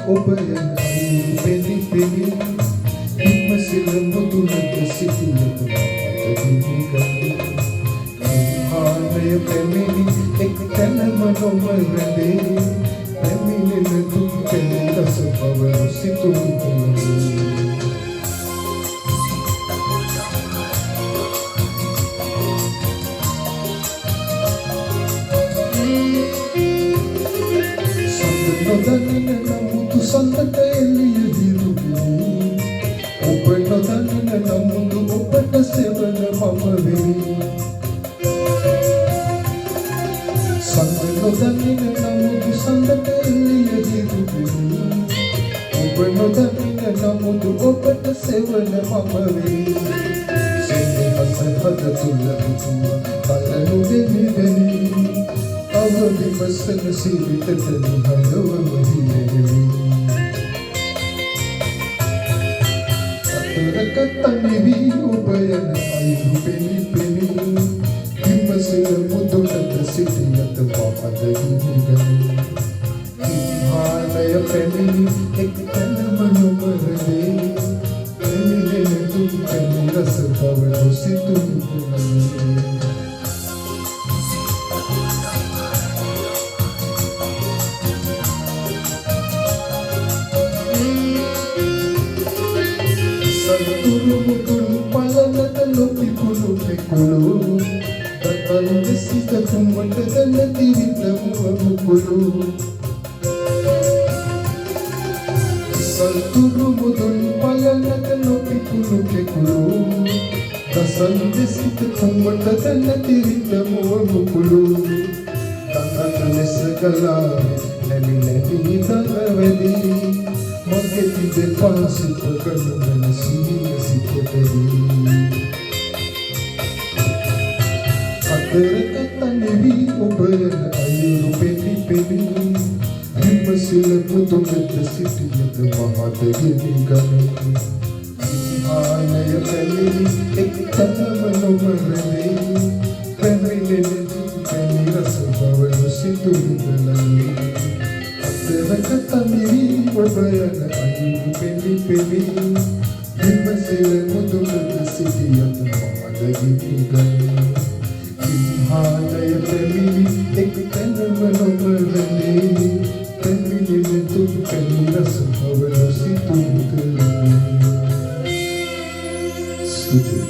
ඔබ යන අයුරු පෙනි පෙනි හිමසිල මුදුනට සිටියද මහද ගිනි ගනී. කිම්හානය පැමිණි එක් තැනම නොම රැඳේ පැමිණෙන දුක් පැණි රස බව නොසිතූ කලේ. සඳ නොදනින නමුදු සඳට එළිය හිරු වෙමි. ඔබ නොදනින නමුදු ඔබට සෙවන මම වෙමි. සඳ නොදනින නමුදු සඳට එළිය හිරු වෙමි. ඔබ නොදනින නමුදු ඔබට සෙවන මම වෙමි. සෙනෙහස හද තුල උතුම බලනු දෙනි දෙනි තව විමසන සිරිතට නිහඬවම හිරෙමි. අතරක තනි වී ඔබ යන අයුරු පෙනි පෙනි හිමසිල මුදුනට සිටියත මහද ගිනි ගනී. කිම්හානය පැමිණි එක් තැනම නොම රැඳේ පැමිණෙන දුක් පැණි රස බව නොසිතූ කලේ. සතුරු මුදුන් පළලට නොපිපුණු කෙකුළු දතල් දෙසිත කුමටද නැති විට මුව මුකුළු. සතුරු මුදුන් පළලට නොපිපුණු කෙකුළු දසල් දෙසිත කුමටද නැති විට මුව මුකුළු. දඟන ලෙස ගලාවේ නැමි නැමි දන වැදී මගේ තිදෙපා සිත ගනු මැන සිහින සිතටදී. අතරක තනි වී ඔබ යන අයුරු පෙනි පෙනි හිමසිල මුදුනට සිටියද මහද ගිනි ගනී. කිම්හානය පැමිණි එක් තැනම නොම රැඳේ පැමිණෙන දුක් පැණි රස බව නොසිතූ කලේ. අතරක තනි වී ඔබ යන අයුරු පෙනි පෙනි හිමසිල මුදුනට සිටියද මහද ගිනි ගනී. කිම්හානය පැමිණි එක් තැනම නොම රැඳේ පැමිණෙන දුක් පැණි රස බව නොසිතූ කලේ. ස්තුතියි.